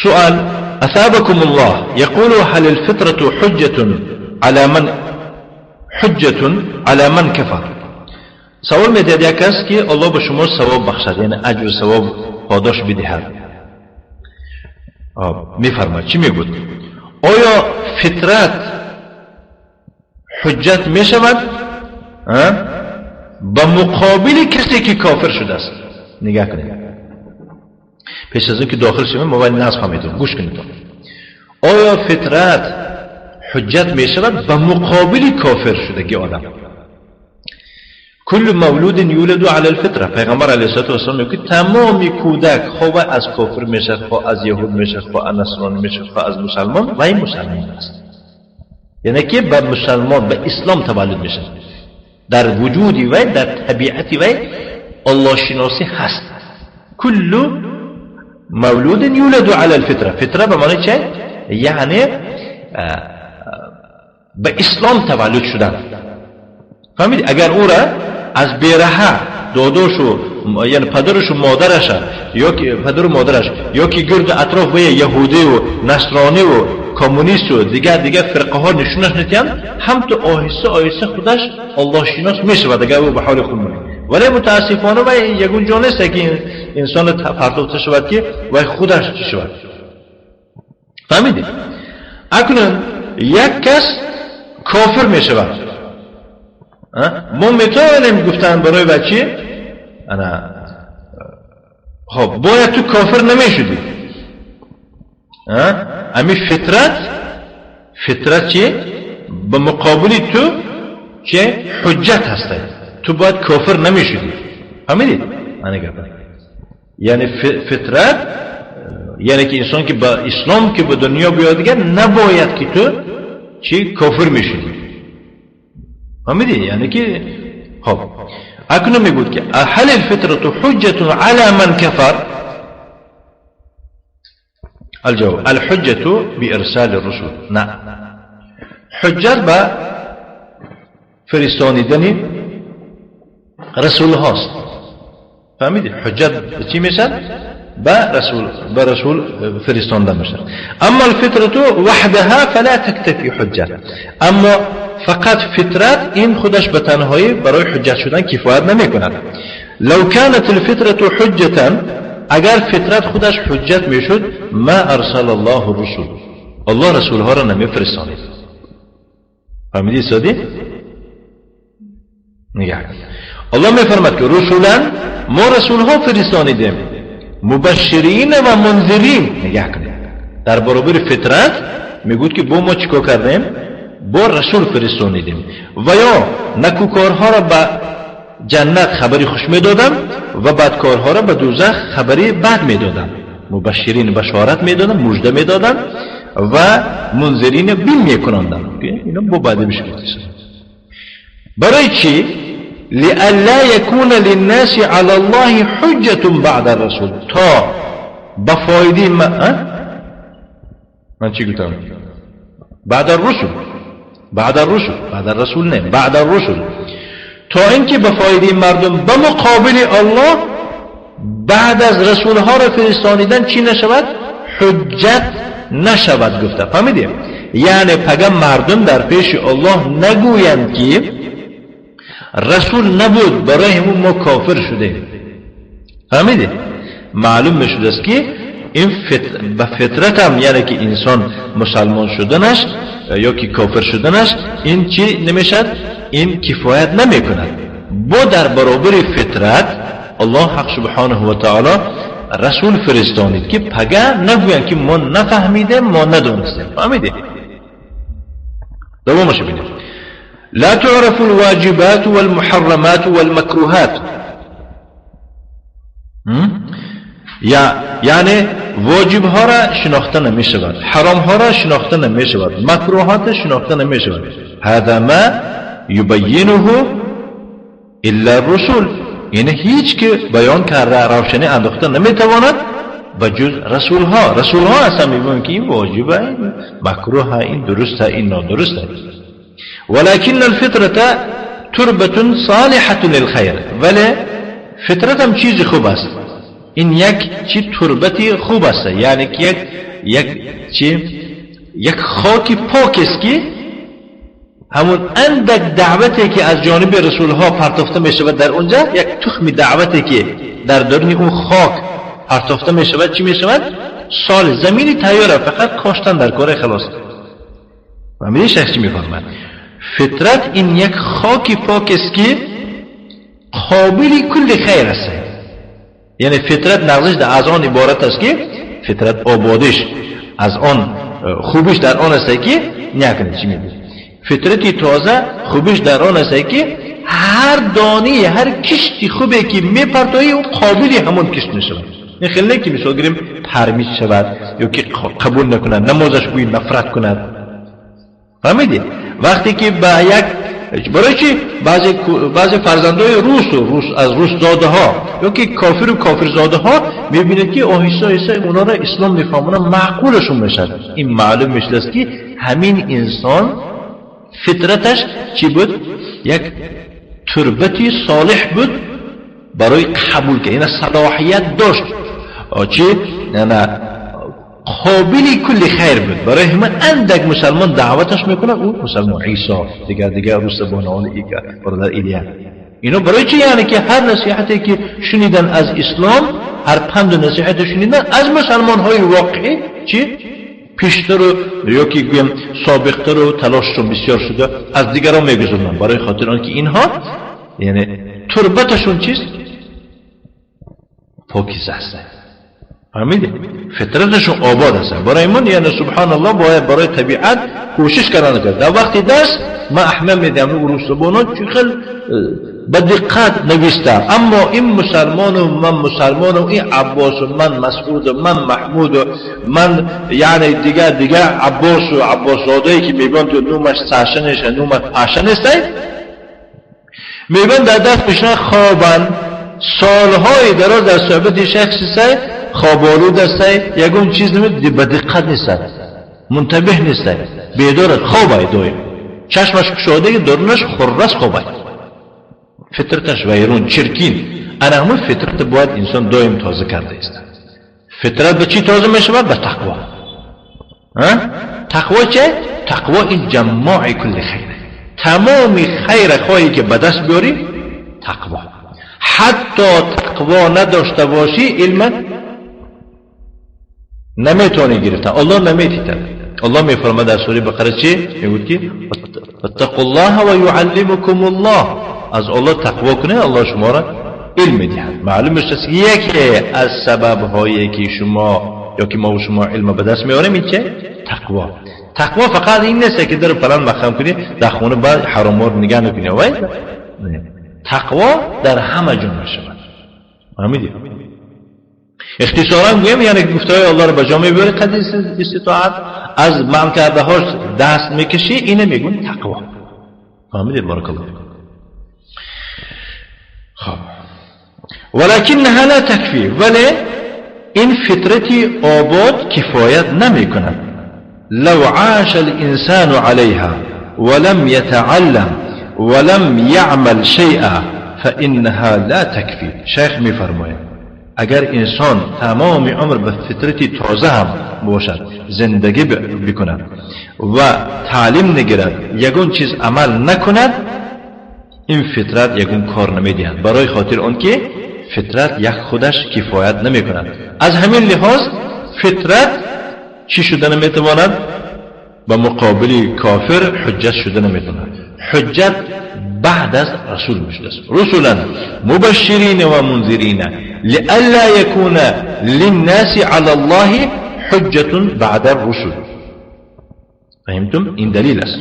سؤال أثابكم الله يقول هل الفطرة حجة على من حجة على من كفر؟ سوال میدهد یک کس که الله به شما ثواب بخشد، یعنی اجر و ثواب پاداش بدهد. میفرماید چی میگوید؟ آیا فطرت حجت میشود به مقابل کسی که کافر شده است؟ نگاه کنید، پیش از اینکه داخل شویم ما باید نصف فهمیدیم، گوش کنید. آیا فطرت حجت میشود به مقابل کافر شدگی آدم؟ كل مولود يولد على الفطرة. پیغمبر علیه الصلاة والسلام میگه تمام کودک خواه از کافر میشه، خواه از یهود میشه، خواه از نصرانی میشه، خواه از مسلمان، و این مسلمان است. یعنی که به مسلمان، به اسلام تولد میشه. در وجودی وی، در طبیعتی وی الله شناسی هست. كل مولود يولد على الفطرة. فطرة به معنی چه؟ یعنی به اسلام تولد شدن. فهمیدی؟ اگر او را از بیرهه داداشو، یعنی پدرش و مادرش، یا که پدر و مادرش، یا که گرد اطراف وی یهودی و نصرانی و کمونیست و دیگر دیگر فرقه ها نشونش نتیان، هم تو آهسته آهسته خودش الله شناس میشه و دیگر او به حال خود مونه. ولی متاسفانه و یگون جا نیست که انسان پرتوفته شود که و خودش چی شود. فهمیدی؟ اکنون یک کس کافر میشود، ما میتوانیم گفتن برای بچه انا خب باید تو کافر نمیشدی. امی فطرت، فطرت چی؟ به مقابل تو چه حجت هسته، تو باید کافر نمیشدی. فهمیدید؟ یعنی فطرت یعنی که انسان که با اسلام که به دنیا بیاد دیگه نباید که تو چی کافر میشدی. فهمیدی؟ یعنی که خب اکنون میگوید که هل الفطرة حجة على من كفر؟ الجواب الحجة بإرسال الرسل. نه، حجت به فرستانیدن رسول هاست. فهمیدی؟ حجت چی میشد؟ به رسول، به رسول فرستانده میشد. اما الفطرة وحدها فلا تكتفي حجة. اما فقط فطرت این خودش به تنهایی برای حجت شدن کفایت نمی کند. لو كانت الفطرة حجة، اگر فطرت خودش حجت میشد، ما ارسل الله الرسل، الله رسول ها را نمی فرستانید. فهمیدی سادی؟ نگاه، الله میفرماد که رسولا، ما رسول ها فرستانیدیم، مبشرین و منذرین. نگاه کنید، در برابر فطرت میگوید که با ما چیکار کردیم؟ با رسول فرستانیدیم و یا نکوکارها را به جنت خبری خوش میدادم و بدکارها را به دوزخ خبری بد میدادم. مبشرین بشارت میدادم، مژده میدادم و منذرین بیم میکناندم. اینا با بعد میشه. برای چی؟ لئلا يكون للناس على الله حجة بعد الرسل. تا به فایده ما، من چی گفتم؟ بعد الرسل، بعد الرسل، بعد الرسول نه، بعد الرسل، تا اینکه به فایده مردم به مقابل الله بعد از رسول ها را فرستانیدن چی نشود؟ حجت نشود گفته. فهمیدیم؟ یعنی پگه مردم در پیش الله نگویند که رسول نبود، برای همون ما کافر شده. فهمیدی؟ معلوم میشد است که این به فطرت هم، یعنی که انسان مسلمان شدنش یا که کافر شدنش، این چی نمیشد؟ این کفایت نمیکند. با در برابر فطرت الله حق سبحانه و تعالی رسول فرستانید که پگه نگویند که ما نفهمیدیم، ما ندونستیم. فهمیدی؟ دوامش ببینید. لا تعرف الواجبات والمحرمات والمكروهات. یعنی واجب ها را شناخته نمی شود، حرام ها را شناخته نمی شود، مکروهات شناخته نمی شود. هذا ما يبينه الا الرسل. یعنی هیچ که بیان کرده، روشنی انداخته نمیتواند و جز رسول ها. رسول ها اصلا میگن که این واجبه، این مکروه، این درسته، این نادرسته. ولكن الفطرة تربة صالحة للخير. ولی فطرت هم چیز خوب است. این یک چی تربتی خوب است، یعنی که یک چی یک خاک پاک است که همون اندک دعوتی که از جانب رسول ها پرتافته می شود در اونجا، یک تخم دعوتی که در درون اون خاک پرتافته می شود چی می شود؟ سال زمینی تیاره، فقط کاشتن در کار خلاص. فهمیدی شیخ چی میفرماید؟ فطرت این یک خاک پاک است که قابل کل خیر است. یعنی فطرت نقضش از آن عبارت است که فطرت آبادش از آن خوبیش در آن است که نکنه چی میگه؟ فطرتی تازه خوبیش در آن است که هر دانه هر کشتی خوبی که میپرتایی اون قابل همون کشت میشود. این خیلی نه که مثال گیریم پرمیز شود یا که قبول نکند، نمازش بوی نفرت کند. فهمیدی؟ وقتی که با یک برای چی بعضی فرزندای روس و روس از روس زاده ها یا که کافر و کافر زاده ها میبینید که آهسته آهسته اونا را اسلام میفهمونه، معقولشون میشد. این معلوم میشه که همین انسان فطرتش چی بود؟ یک تربتی صالح بود برای قبول که این صلاحیت داشت، چی؟ نه قابل کل خیر بود. برای همه اندک مسلمان دعوتش میکنه، او مسلمان عیسی دیگر روس بانان ایگا برادر ایلیا اینا برای چی؟ یعنی که هر نصیحتی که شنیدن از اسلام، هر پند و نصیحت شنیدن از مسلمان های واقعی چی؟ پیشتر و یا که گویم سابقتر و تلاششون بسیار شده از دیگران میگذرونن، برای خاطر آنکه اینها یعنی تربتشون چیست؟ پاکیزه است. فهمیدی؟ فطرتشون آباد است. برای من یعنی سبحان الله باید برای طبیعت کوشش کردن کرد. در وقتی درس ما احمد میدم روسبانان چه خیلی به دقت نوشته، اما این مسلمان و من مسلمان و این عباس و من مسعود و من محمود و من یعنی دیگر عباس و عباس زاده که میگن تو نومش سرشه نیست، نومش پرشه نیست، میگن در دست میشن خوابن سالهای دراز در صحبت شخصی سه خوابالود است، یگون چیز نمید، به دقت نیست، منتبه نیست، بیدار خوابه دایم، چشمش گشاده که درونش خرس خوابه، فطرتش ویرون چرکین. انا همون فطرت باید انسان دایم تازه کرده است. فطرت به چی تازه می شود؟ به تقوا. تقوا چه؟ تقوا این جماع کل خیر، تمام خیر خواهی که به دست بیاری تقوا. حتی تقوا نداشته باشی علم نمیتونی گرفتن، الله نمیتیتن. الله میفرماید در سوره بقره چی؟ میگوید که اتقوا الله و یعلمکم الله، از الله تقوا کنه الله شما را علم میدهد. معلوم است یکی از سبب هایی که شما یا که ما و شما علم به دست میاریم این چه؟ تقوا. تقوا فقط این نیست که در فلان مخم کنی در خونه بعد حرام رو نگاه نکنی. وای تقوا در همه جا میشود. فهمیدی؟ اختصارا گویم یعنی گفتهای الله رو به جا میبری قدر استطاعت، از منع کرده هاش دست میکشی، اینه میگون تقوا. فهمیدی؟ بارک الله. خب ولکنها لا تکفی، ولی این فطرتی آباد کفایت نمی کند. لو عاش الانسان علیها ولم يتعلم ولم يعمل شيئا فإنها لا تکفی. شیخ میفرماید اگر انسان تمام عمر به فطرتی تازه هم باشد، زندگی بکند و تعلیم نگیرد، یگون چیز عمل نکند، این فطرت یگون کار نمیدهد. برای خاطر آن که فطرت یک خودش کفایت نمیکند. از همین لحاظ فطرت چی شده نمیتواند؟ به مقابل کافر حجت شده نمیتواند. حجت بعد از رسول میشده است. رسولا مبشرین و منذرین لئلا یکون للناس علی الله حجة بعد الرسل. فهمتم؟ این دلیل است.